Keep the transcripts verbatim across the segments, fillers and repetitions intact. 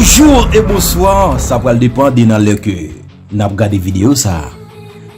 Bonjou e bonswa, sa pral depann de nan lè ke n ap gade videyo sa a.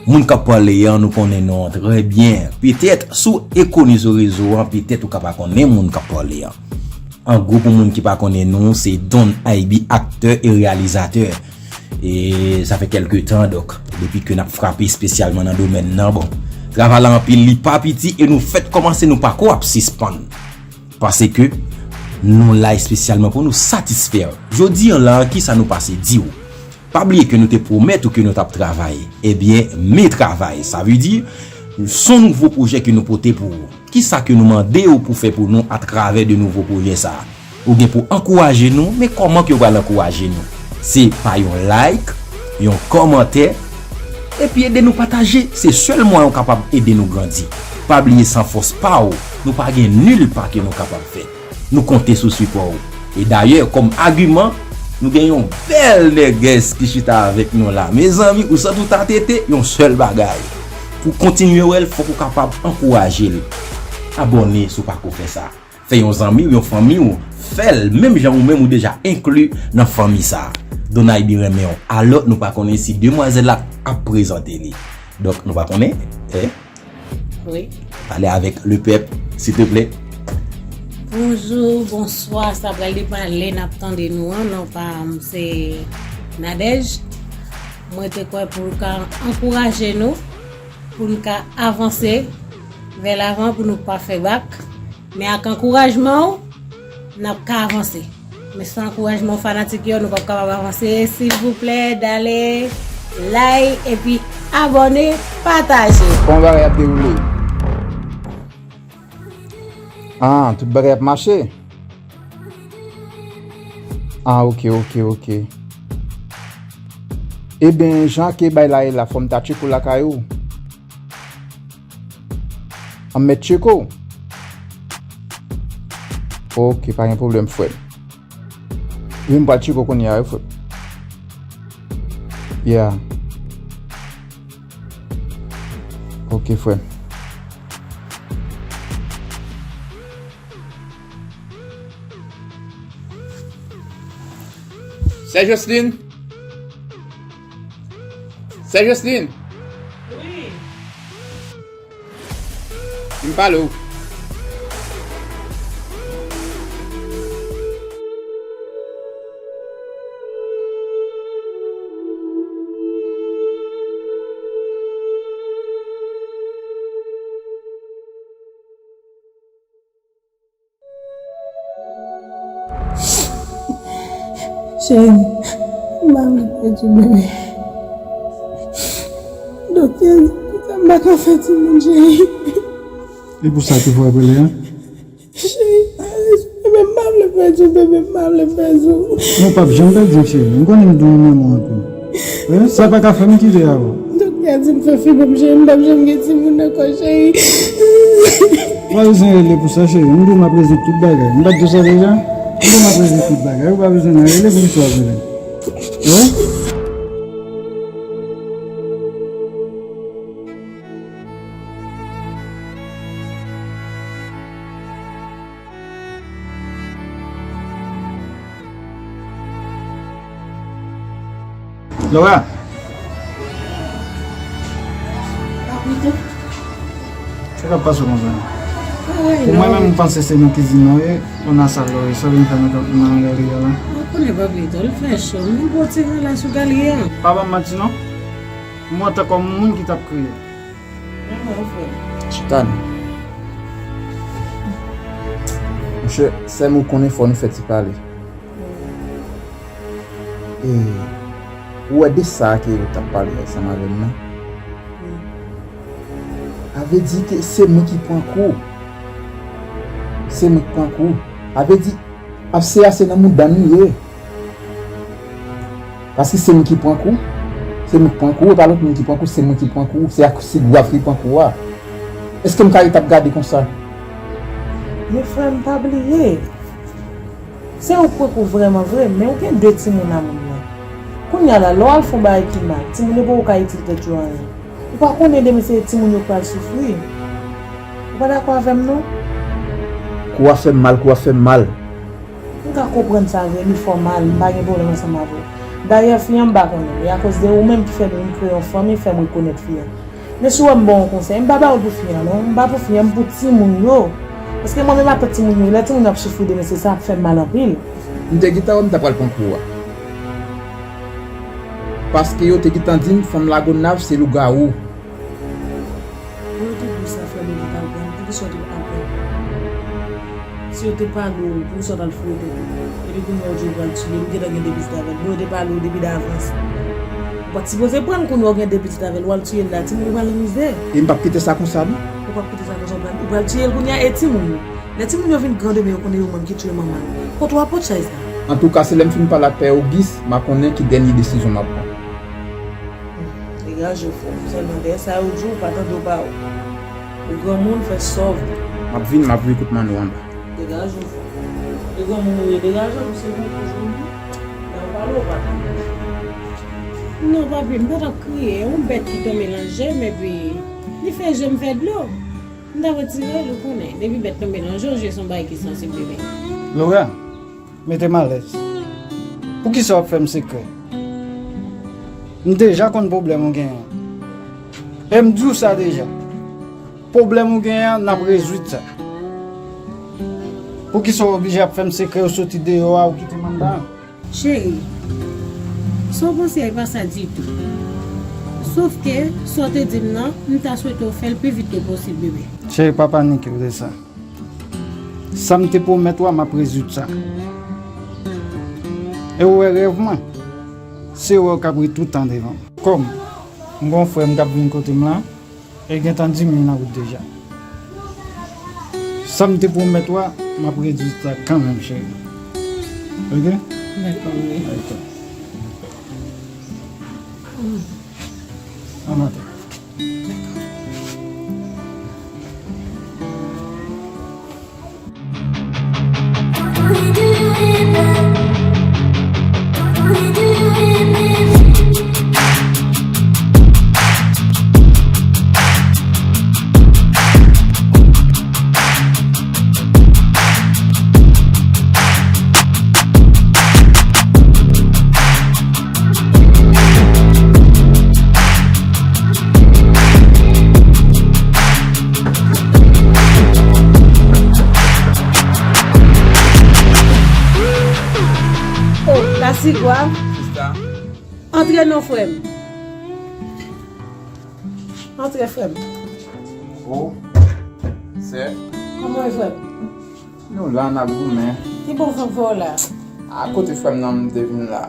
Moun k ap pale an, nou konnen non an trè byen. Petèt, si w enkoni sou rezo an, petèt ou ka pa konnen moun k ap pale an. An gwo, pou moun ki pa konnen nou, se Don I B, aktè e reyalizatè. E sa fè kèlke tan, donk, depi ke n ap frape espesyalman nan domèn nan, bon, travay la anpil, li pa piti, e nou fèk kòmanse, nou pako ap sispann. Paske nou la espesyalman pou nou satisfè w. Jodi an la, kisa nou pase di w? Pa bliye ke nou te pwomèt ou ke nou t ap travay. Ebyen, men travay. Sa vle di, se yon nouvo pwojè ke nou pote pou ou. Kisa ke nou mande w pou fè pou nou atravè de nouvo pwojè sa a? Ou gen pou ankouraje nou, men kòman ke w pral ankouraje nou? Se pa yon like, yon kòmantè, epi ede nou pataje. Se sèl mwayen w kapab ede nou grandi. Pa bliye, san fòs pa w, nou pa gen nil pa ke nou kapab fè. Nou konte sou sipò w. E dayè, kòm agiman, nou gen yon bèl nègès ki chita avèk nou la. Mezanmi, ou santi w ta tete, yon sèl bagay. Pou w kontinye wè l, fòk ou kapab ankouraje l. Abòne si w pako fè sa. Fè yon zanmi w, yon fanmi w, fè l, menm jan ou menm ou deja enkli nan fanmi sa a. Don I B renmen w. Alò, nou pa konnen si demwazèl la ap prezante li. Donk, nou pa konnen, eh? Wi. Pale avèk lepèp, silteplè. Bonjou, bonswa, sa pral depann lè n ap tande nou an, non pa m se Nadège. Mwen te kwè pou l ka ankouraje nou, pou n ka avanse vè lavan, pou nou pa fè bak. Men ak ankourajman w, n ap ka avanse. Men san ankourajman w fanatik yo, nou p ap kapab avanse. Silvouplè, dale, like, epi abòne, pataje. Kòman bagay ap dewoule? Ah, tout bagay ap mache? Ah, ok, ok, ok. Eben, jan ke bay la ye la, fò m ta tcheke w lakay ou. An m mèt tcheke w? Ok, pa gen pwoblèm, frè m. Wi, m pral tcheke w kounye a, wi, frè m. Yeah. Ok, frè m. Sè Jocelyn? Sè Jocelyn? Wi. Vin pale w. Cheri, m pa vle pèdi bebe. Doktè di pou sa m pa ka fè timoun, cheri. E pou sa ke fò w ap rele a? Cheri, pa rezon bebe, m pa vle pèdi w, bebe, m pa vle pèdi w. Non, w p ap janm pèdi m, cheri. M konnen m di w m renmen w anpil. Wi, sa pa ka fè m kite avè w. Doktè di m fè fibwòm, cheri, m p ap janm gen timoun ankò, cheri. Ou pa bezwen rele pou sa, cheri. M di w m ap rezoud tout bagay. M pa t di w sa deja? M di w m ap rezoud tout bagay. Ou pa bezwen nan rele pou kisa w ap rele. Wi? Laura! Papito. Sa k ap pase konsa? Pou mwen menm, m panse se nan kizin nan ye, ou nan sal la ye. Sa w vin fè nan, nan galeri a la? Ou konnen Papito, li fè cho. M vin pran ti relaks sou galeri a. Pa ban m manti non. M wè w tankou yon moun ki t ap kriye. Chita non. Monchè, sèlman ou konnen fò nou fè ti pale. E, ou wè de sa ke ou t ap pale ansanm avè m nan? A vle di ke se mwen ki pran kou. Se mwen ki pran kou. A vle di, ap se a se nan mouda nou ye. Paske se mwen ki pran kou. Se mwen ki pran kou, e pa lòt moun ki pran kou, se mwen ki pran kou. Se ak, se gwav ki pran kou a. Èske m ka ret ap gade konsa? Men frè m, pa bliye. Se ou k pran kou vrèman vre, men ou gen de timoun a moun nan. Kounye a la, lè w al fè yon bagay ki mal, timoun yo poko ka itil tèt yo anyen. Ou pa konnen demen se timoun yo k pral soufri. Ou pa dakò avè m non? Kou a fè m mal, kou a fè m mal. M ka konprann sa vre, li fè w mal, m pa gen pwoblèm ansanm avè w. Dayè, fi an m pa konnen l, e akoz de ou menm ki fè m vin kreye yon fanmi, fè m rekonèt fi an. Men si w wè m ba w yon konsèy, m pa ba w l pou fi an non, m ba pou fi an, m pou timoun yo. Paske mwen menm ak timoun yo, lè timoun yo ap soufri demen, se sa ap fè m mal anpil. M te gentan wè m ta pral pran kou a. Paske yo te gentan di m fanm Lagonav se lougawou. Bon, yo te di w sa, frè m, yo te pale w, poukisa w te pale w? Si yo te pale w, poukisa w t al foure tèt ou? Epi kounye a w di w pral tiye l, ou gentan gen de pitit avè l. Bon, yo te pale w depi davans. Ou pa t sipoze pran l kounye a w gen de pitit avè l, w al tiye l la, timoun yo pral nan mizè. E m p ap kite sa konsa non. Ou p ap kite sa konsa, ou pral, ou pral tiye l kounye a, e timoun yo. Lè timoun yo vin gran demen, yo konnen yo menm ki tiye manman yo. Kote w ap pot chay sa? Antouka, se lè m fin pale ak Pè Ogis, m a konnen ki dènye desizyon m ap pran. Degaje w, frè m. Sèlman dèyè sa yo di w, pa tande w pawòl. Ou granmoun, fè sòv. M ap vin, m ap voye kout manno anba. Degaje w, frè m. E granmoun ou ye, degaje w, se pou toujou. Lè yo pale, ou pa tande. Non, papi, m pa t ap kriye. Yon bèt ki tonbe nan je m, epi li fè je m fè dlo. M t ap retire l, ou konnen. Depi bèt tonbe nan je w, je se yon bagay ki sansib, bebe. Laura, mete m alèz. Poukisa w ap fè m sekrè? M deja konn pwoblèm ou genyen. E m di w sa deja. Pwoblèm ou genyen an, n ap rezoud sa. Poukisa w oblije ap fè m sekrè, ou soti deyò a, ou kite m anndan an? Cheri, sa w panse a, e pa sa ditou. Sòf ke, sa w te di m nan, m ta swete w fè l pi vit ke posib, bebe. Cheri, pa panike w de sa. Sa m te pwomèt ou a, m ap rezoud sa. E ou wè rèv mwen, se wè w k ap ri tout tan devan m. Kòm m gen yon frè m k ap vin kote m la, e gentan di m li nan wout deja. Sa m te pwomèt ou a, m ap rezoud sa kanmenm, cheri. Oke? Dakò, wi. Oke. An maten. Oh, la si gwav. Sista. Antre non, frè m. Antre, frè m. Oh, sè. Kòman w ye, frè m? Nou la, n ap goumen. Ki bon fanm fè w la? A kote frè m nan m te vin la.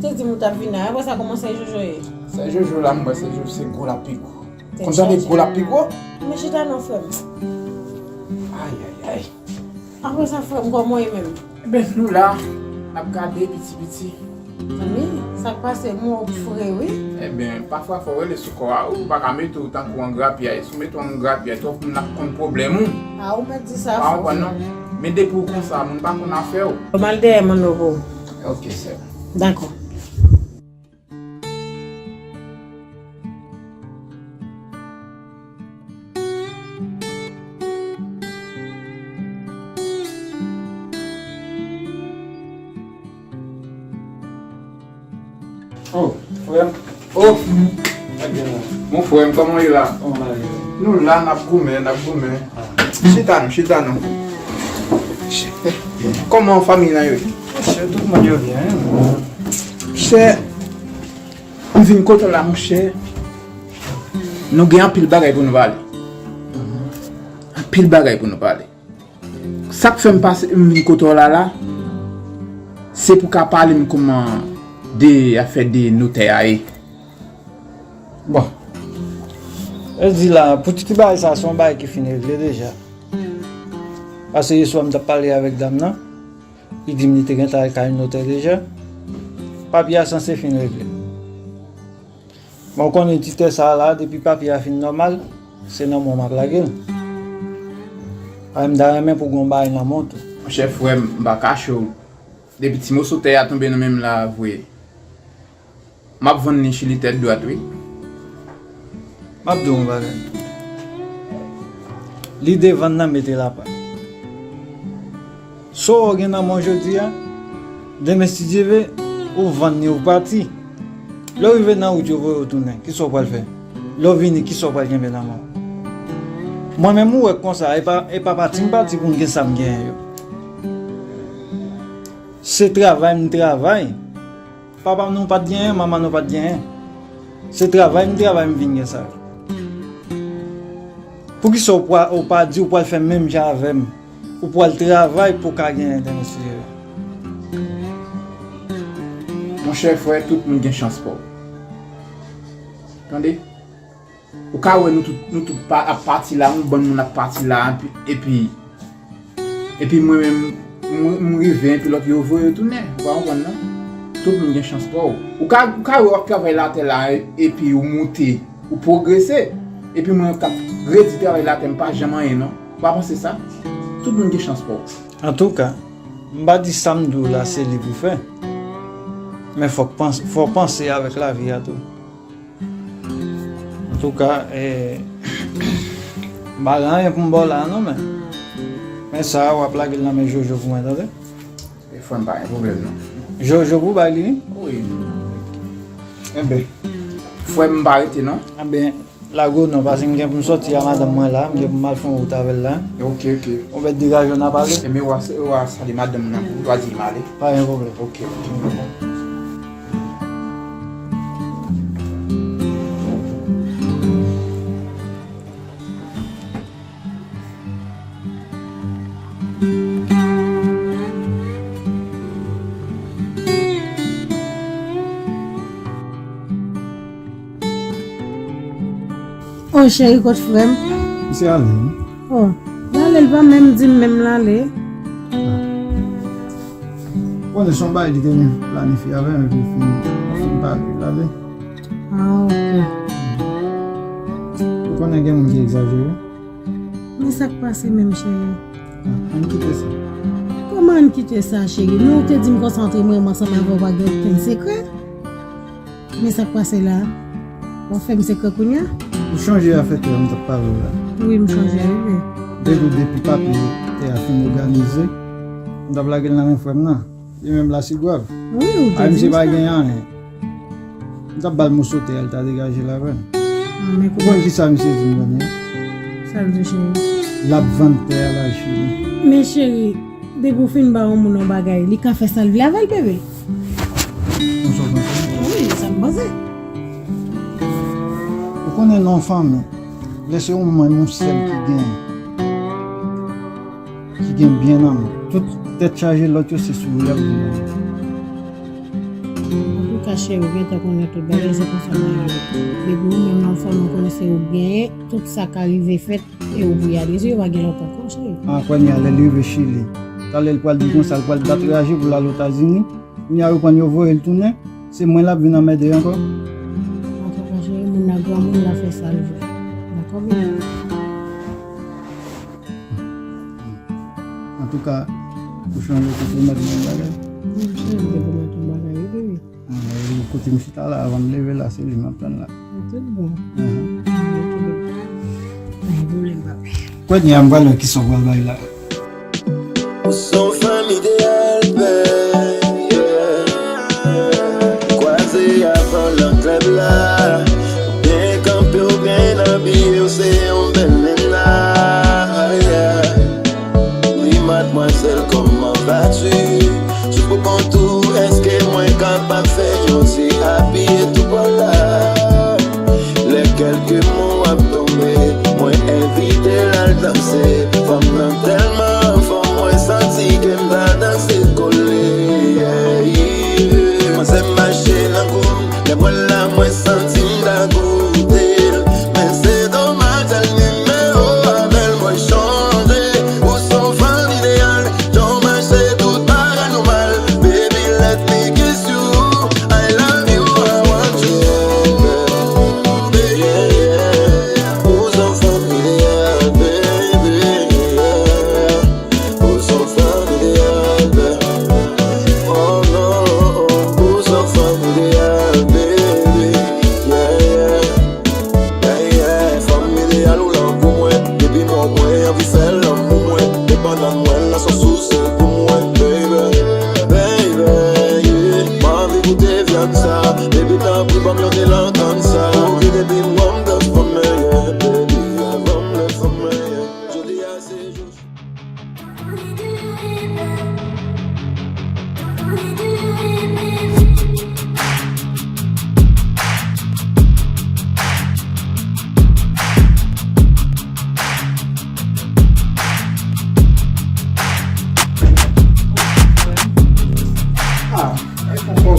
Te di m ou t ap vin la. Apre sa, kòman sè Jojo ye? Sè Jojo la, m wè sè Jojo se gwo l ap pi gwo. Konn sa de gwo l ap pi gwo? Men chita non, frè m. Ay, ay, ay. Apre sa, frè m, kòman w ye menm? Enben, nou la, n ap gade piti piti. Zanmi, sa k pase, m wè w fre, wi. Enben, pafwa fò w rele sou kò a, ou pa ka mete w tankou yon grapyay. Si w mete w yon grapyay, twòp moun ap konn pwoblèm ou. A, ou mèt di sa fò. Pa konprann non. Men depi w konsa, moun pa konn afè w. M al dèyè manno pou ou. Ok, sè. Dakò. Oh, frè m. Oh, mon frè m, kòman w ye la? Kòman w ye? Nou la, n ap goumen, n ap goumen. Ah. Chita non, chita non. Kòman fanmi lan yo ye? Monchè, tout moun yo byen, wi. Monchè, m vin kote w la, monchè. Nou gen anpil bagay pou nou pale. Anpil bagay pou nou pale. Sa k fè m pase, m vin kote w la la, se pou ka pale m kòman de afè de notè a ye. Bon. E di la, pou ti bagay sa, se yon bagay ki fin regle deja. Paske yèswa m t ap pale avèk dam nan, li di m li te gentan al kay notè deja. Papye a sanse fin regle. Men w konnen ti tè sa a la, depi papye a fin nòmal, se nan men w m ap lage l. A, m ta renmen pou gen yon bagay nan men w tou. Monchè frè m, m pa kache w. Depi ti moso tè a tonbe nan men m la, vre. M ap vann li chili tèt dwat, wi. M ap di w yon bagay. Lide vann nan mete l apa. Sa w gen nan men w jodi a, Demen, si Dye vle, ou vann li, ou pati. Lè w rive nan wout, yo voye w tounen. Kisa w pral fè? Lè w vini, kisa w pral kenbe nan men w? Mwen menm, ou wè konsa, e pa, e pa pati m pati pou m gen sa m genyen yo. Se travay m travay. Papa nou pa t genyen, manman nou pa t genyen. Se travay m travay, m vin gen sa yo. Poukisa w pa, w pa di w pral fè menm jan avè m? Ou pral travay pou w ka genyen demen, si Dye vle. Monchè, frè, tout moun gen chans pa w. Tande? Ou ka wè nou tout, nou tout pa, ap pati la, yon bann moun ap pati la, epi, epi, epi mwen menm, m, m rive, epi lòt yo voye yo tounen. Ou pa konprann, non? Tout moun gen chans pa w. Ou ka, ou ka wè w ap travay latè la, epi ou moute, ou pwogrese. Epi mwen k ap redi travay latè, m pa janm anyen, non. Ou pa panse sa? Tout moun gen chans pa w. Antouka, m pa di sa m di w la se li pou fè. Men fòk panse, fò panse avèk lavi a tou. Antouka, eh, m pa gen anyen pou m ba w la a non, men. Men sa a, w ap lage l nan men Jojo pou mwen, tande? E frè m pa gen pwoblèm non. Jojo pou bay li, wi. Wi. Enben, frè m pa rete non. Enben, lage w non, paske m gen pou m sòti a madanm mwen la, m gen pou m al fè yon wout avè l la. Ok, ok. Yon bèt degaje w n a pale. Enben, w a, w a salye madanm nan pou ou, w a di l m ale. Pa gen pwoblèm. Ok, ok. Oh cheri, kot frè m? Misye ale wi. Oh, l ale, l pa menm di m menm l ale. Konnen se yon bagay li te vin planifye avè m epi fin, fin pale l ale. Ah, ok. Ou konnen gen moun ki egzajere. Men sa k pase menm cheri? Ah, ann kite sa. Kòman ann kite sa cheri? Men ou te di m konsa antre mwen menm ansanm avè w pa gen okenn sekrè. Men sa k pase la? W ap fè m sekrè kounye a? Ou chonje afè tè a m t ap pale w la? Wi, m chonje wi. Depi depi papye tè a fin òganize, m t ap lage l nan men frè m nan. Li menm la Tigwav. Wi, ou te di m sa. Ay, misye pa gen anyen. M t ap ba l moso tè a, l ta degaje l avè m. Ou konn kisa misye di m kounye a? Sa l di w cheri? L ap vann tè a bay Chili. Men cheri, depi w fin ba yon moun yon bagay, li ka fè sa l vle avè l, bebe. Konsa w panse? Wi, sa m panse. Ou konnen nan yon fanmi, lè se yon menm yon sèl ki genyen, ki gen byen nan men. Tout tèt chaje lòt yo se sou yo y ap vin. Antouka cheri, ou gentan konnen tout bagay, se konsa m ap ye. Depi ou menm nan fanmi w konnen se ou k genyen, tout sa ka rive fèt e ou pou y ale. Se yo pa gen lòt ankò cheri. Ah, kounye a lè l rive Chili, talè l pral di konsa l pral bat raje pou l al Etazini. Kounye a yo pran yo voye l tounen, se mwen l ap vin anmède ankò. Antouka cheri, moun nan granmoun, l ap fè sa l vle. Dakò bebe? Antouka, ou chonje kote w mèt mwen bagay? Wi, m chonje m te pwomèt ou bagay wi bebe. Kote m chita la, avan m leve la, se li m ap tann la. Tout bon. Kounye a m pral wè kisa w pral bay la. Ou se yon fanm ideyal, bèl, yeah. Kwaze avè w nan klèb la. Byen kanpe w, byen abiye w, se yon bèl nèg la, yeah. Ni madmwazèl, kòman vas-tu? Sou pou kont ou, èske mwen kapab fè yon ti apiye tou pa w la? Lè kèlke mo ap tonbe, mwen envite l al danse. Fanm nan tèlman anfòm, mwen santi ke m ta danse kole. Manzè mache nan kou m, lè m wè l la, mwen santi m ta goute l. Men se domaj, sèl nimewo avè l mwen chonje. Ou se yon fanm ideyal, jan w mache tout bagay nòmal. Baby, let me kiss you.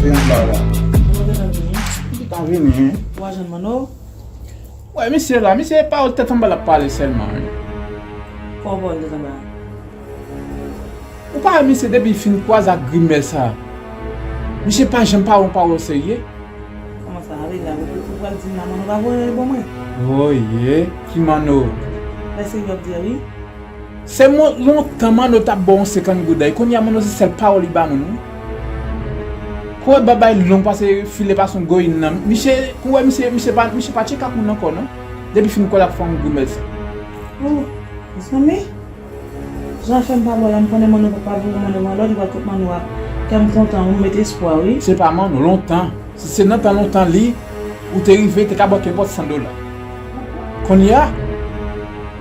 Anba la. Ou te vini? Ou pa vini, en? Ou pa jwenn Manno? Wè, misye la, misye pawòl tèt anba l ap pale sèlman, wi. Kòman pawòl tèt anba? Ou pa wè misye depi fin kwaze ak grimèl sa? Misye pa janm pale yon pawòl serye. Kòman sa ale la? Ou pral di m la, Manno pa voye anyen ban mwen? Voye? Ki Manno? Lè serye w ap di a, wi. Se mo-, lontan Manno t ap ba w yon senkant goud la, e kounye a Manno se sèl pawòl li ba moun, wi. Kou wè babay long pase file pase yon goyin nan. Misye, kou wè misye, misye pa, misye pa tcheke ak moun ankò, non. Depi fin kwaze l ap fè yon grimèl sa. Oh, mezanmi. Jan fè m pa bò la, m konnen Manno pa voye Manno, Manno, li pral kot Manno a. Kè m kontan, ou met espwa, wi. Se pa Manno, lontan. Si se nan tan lontan li, ou te rive, te ka ba w kenpòt san dola. Kounye a,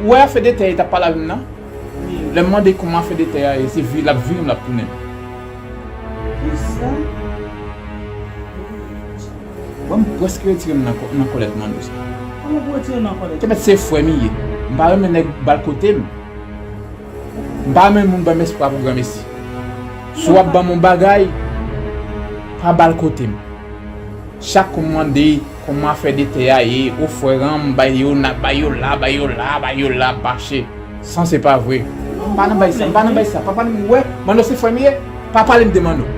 ou wè afè de tè a, li t ap pale avè m nan? Wi. Lè m mande kòman afè de tè a ye, se vi-, l ap vire m, l ap tounen m. Kisa? Bon, m prèske retire m nan kò-, nan kòlèt Manno sa. Kòman pou retire w nan kòlèt? Te mèt se frè m ye. M pa renmen nèg ba l kote m. M pa renmen moun ban m espwa pou granmesi. Si w ap ban m yon bagay, pa ba l kote m. Chak kou m mande kòman afè de tè a ye, o frè an, m bay yo, n a bay yo la, bay yo la, bay yo la, ap mache. San se pa vre. M pa nan bay sa, m pa nan bay sa. Pa pale m, wè, Manno se frè m ye. Pa pale m de Manno.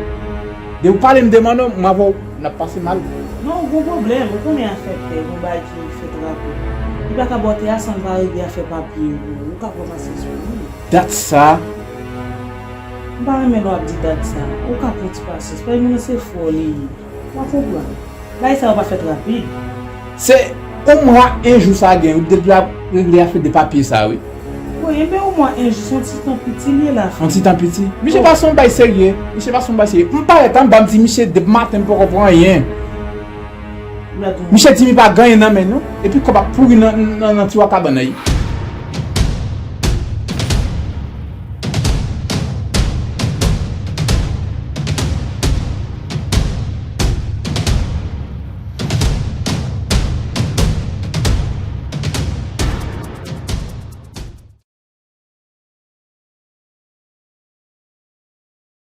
Depi w pale m de Manno, mwen avè w, n ap pase mal. Non, ou gon pwoblèm. Ou konnen afè tè, gon bagay ki fèt rapid. Li pa ka ba w tè a san l pa regle afè papye yo. Ou ka pran pasyans pou li. Dat sa. M pa renmen lè w ap di dat sa. Ou ka pran ti pasyans. Paske moun nan se frè w li ye. W a konprann. Bagay sa yo pa fèt rapid. Se yon mwa, en jou sa gen, wi, depi l ap regle afè de papye sa, wi. Wi, enben yon mwa, en jou, se yon ti tan piti li ye la. Yon ti tan piti. Misye pa se yon bay serye. Misye pa se yon bay serye. M parèt anba, m di misye depi maten m poko pran anyen. Misye di m li pa gen anyen nan men l, non. Epi kòb ap pouri nan, nan, nan tiwa kabann nan, wi.